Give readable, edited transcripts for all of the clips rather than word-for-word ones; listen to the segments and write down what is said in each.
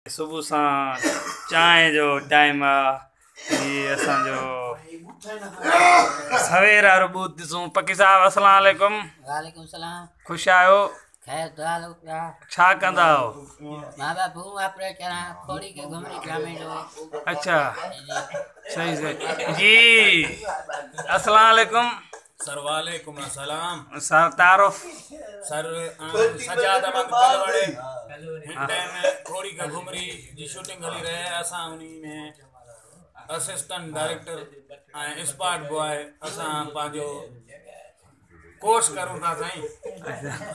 सुबुह सां चांहि जो टाइम आहे। हीअ असांजो सवेर वारो बूथ ॾिसूं। पकी साहिबु अस्सलाम वालेकुम। वालेकुम सलाम। ख़ुशि आहियो? ख़ैर दुआ पिया। छा कंदा आहियो? मां बाबू ऑपरेटर आहियां खोड़ी के घुमरी ग्रामीण जो। अच्छा सही सही जी। अस्सलाम वालेकुम। सर वालेकुम अस्सलाम। सर तारुफ? सर सजाद अहमद कलवड़े। हिन टाइम में खोड़ी का घुमरी जी शूटिंग हली रहे असां उन्ही में असिस्टेंट डायरेक्टर ऐं स्पॉट बॉय असां पंहिंजो कोर्स करूं था साईं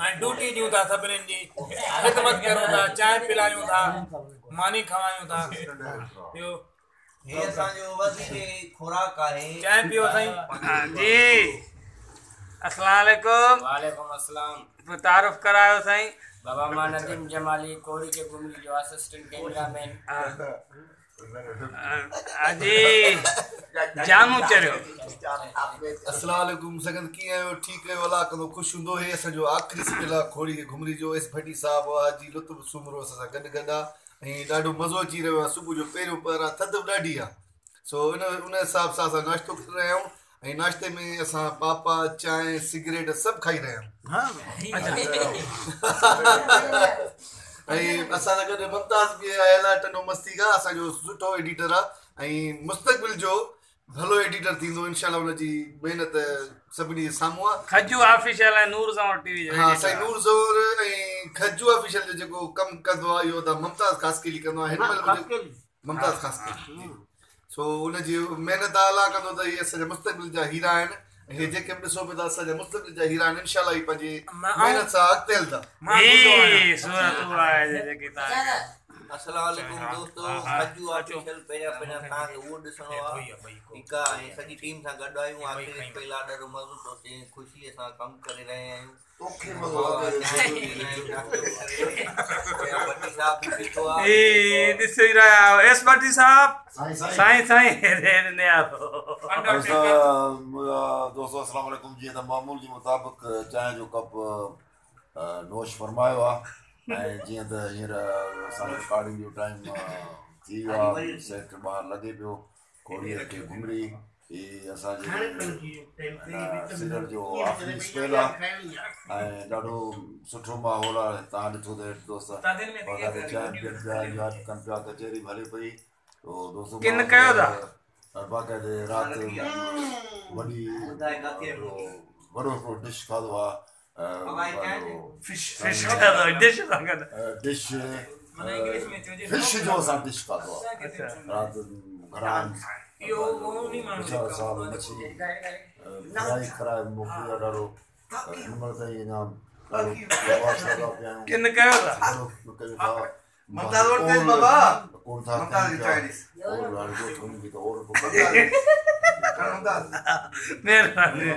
ऐं ड्यूटी ॾियूं था, सभिनीनि जी ख़िदमत करूं था, चांहि पिलायूं था, मानी खवायूं था। ॿियो हे असांजो वज़ीर खुराक आहे। चांहि पियो साईं। जी अस्सलाम वालेकुम। वालेकुम अस्सलाम। तारुफ करायो साईं। बाबा मां नदीम जमाली कोड़ी के घुमरी जो असिस्टेंट कैमरामैन। जी जानू चरियो। अस्सलाम वालेकुम सगन, कीअं आहियो? ठीकु आहियो? अलाह कंदो ख़ुशि हूंदो। हे असांजो आख़िरी स्पेल आहे खोड़ी के घुमरी जो। एस भट्टी साहिबु हाजी लुत्फ़ सुमरो असां सां गॾु गॾु आहे ऐं ॾाढो मज़ो अची रहियो आहे। सुबुह जो पहिरियों पहर आहे, थधि बि ॾाढी आहे। सो इन उन हिसाब सां असां नाश्तो करे रहिया आहियूं ऐं नाश्ते में असां पापा चांहि सिगरेट सभु खाई रहिया आहियूं। ऐं असां सां गॾु मुमताज़ बि आयल आहे टंडो मस्ती खां, असांजो सुठो एडिटर आहे ऐं मुस्तक़बिल जो भलो एडिटर थींदो इंशाअल्लाह। हुनजी महिनत सभिनी जे साम्हूं आहे। खजू ऑफिशियल ऐं नूर ज़ंवर टीवी जो। हा साईं, नूर ज़ंवर ऐं खजू ऑफिशियल जो जेको कमु कंदो आहे इहो त मुमताज़ ख़ासकेली कंदो आहे। हिन महिल मुमताज़ ख़ासकेली। सो उनजी महिनत अलाह कंदो त इहे असांजा मुस्तक़बिल जा हीरा आहिनि। हे जेके बि ॾिसो पिया था असांजा मुस्तक़बिल जा हीरा आहिनि। इंशाअल्लाह इहे पंहिंजी महिनत सां अॻिते हलंदा। अस्सलाम वालेकुम दोस्तो, खजू ऑफिशियल पहिरियां पहिरियां तव्हांखे उहो ॾिसणो आहे। ठीकु आहे, ऐं सॼी टीम सां गॾु आहियूं। आख़िरी स्पेल आहे, ॾाढो मज़ो थो अचे, ख़ुशीअ सां कमु करे रहिया आहियूं। भट्टी साहिबु बि बीठो आहे, ॾिसी रहिया आहियो। एस भट्टी साहिबु साईं साईं दोस्तो अस्सलाम वालेकुम। जीअं त मामूल जे मुताबिक़ चांहि जो कप नोश फरमायो आहे ऐं जीअं त हींअर असांजो रिकॉर्डिंग जो टाइम थी वियो आहे, सेट ॿाहिरि लॻे पियो खोड़ीअ खे घुमरी। हीअ असांजे सीज़न जो आख़िरी स्पेल आहे ऐं ॾाढो सुठो माहौल आहे। तव्हां ॾिठो त दोस्त बाक़ाइदे चांहि पीअनि पिया, इंजॉय कनि पिया, कचहरी बि हले पई। त दोस्तो बाक़ाइदे राति वॾी वॾो हिकिड़ो डिश खाधो आहे। फिश खाधो, डिश सां गॾु डिश फिश जो असां डिश खाधो आहे राति। घरां साहिबु मच्छी फ्राई कराए मोकिली आहे। ॾाढो हिन महिल ताईं अञा ॾाढो लॻा पिया आहियूं। किन कयो था? कयूं था कोन था महिरबानी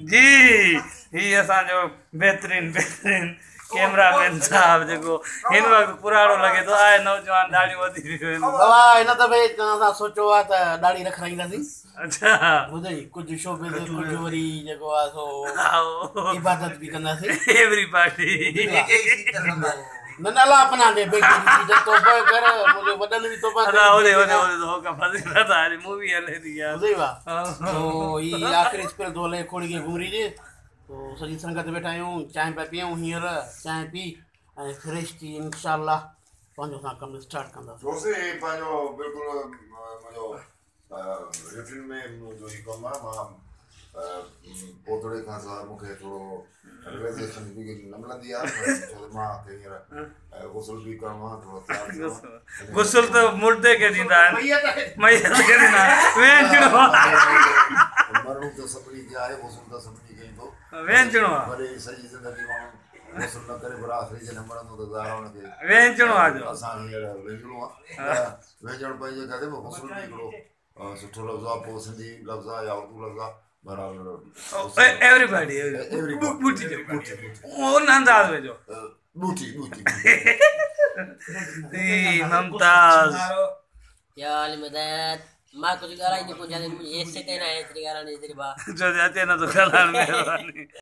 जी। हीअ असांजो बहितरीन बहितरीन कैमरामैन साहिबु जेको हिन वक़्तु पुराणो लॻे थो, आहे नौजवान, ॾाढियूं वधी वियूं आहिनि। बाबा हिन दफ़े असां सोचियो आहे त ॾाढ़ी रखाईंदासीं। अच्छा ॿुधई, कुझु शोबे ते कुझु वरी जेको आहे सो इबादत बि कंदासीं। एवरी पार्टी न न अलाह पनाह ॾे तौबा कर, मुंहिंजे वॾनि बि तौबा कर। होॾे होॾे होॾे हो का फज़ीलत आहे, मूवी हले थी यार। ॿुधई वा, तो हीअ आख़िरी स्पेल थो हले खोड़ी खे घुमरी जे। तो सॼी संगत वेठा आहियूं, चांहि पिया पीऊं। हींअर चांहि पी ऐं फ्रेश थी इंशाअल्लाह पंहिंजो असां कमु स्टार्ट कंदासीं। दोस्त पंहिंजो बिल्कुलु मुंहिंजो रिटन में मुंहिंजो हीउ कमु आहे। मां पोतड़े खां सवाइ मूंखे थोरो रिलैक्सेशन बि न मिलंदी आहे, छो त मां हींअर गुसल बि करिणो आहे, थोरो तयारु थियणो आहे। गुसल त मुर्दे खे ॾींदा आहिनि, मैयत खे ॾींदा आहिनि। वेंचणो मरणो त सभिनी खे आहे, गुसल त सभिनी खे ईंदो, वेंचणो आहे। भले सॼी ज़िंदगी माण्हू गुसल न करे, पर आख़िरी जॾहिं मरंदो त ज़ाहिर हुनखे वेंचणो आहे। असां हींअर वेंचणो आहे, वेंचणु पंहिंजे करे गुसल बि हिकिड़ो सुठो लफ़्ज़ आहे, पोइ सिंधी लफ़्ज़ आहे या उर्दू लफ़्ज़ आहे। बराबरि एवरीबॉडी बूटी उन अंदाज़ में जो बूटी बूटी मुमताज़ या अली मदद। मां कुझु ॻाल्हाईंदे कोन, मुंहिंजी हैसियत ई न आहे एतिरी ॻाल्हाइण जी, एतिरी बा जो अचे न थो ॻाल्हाइण। महिरबानी।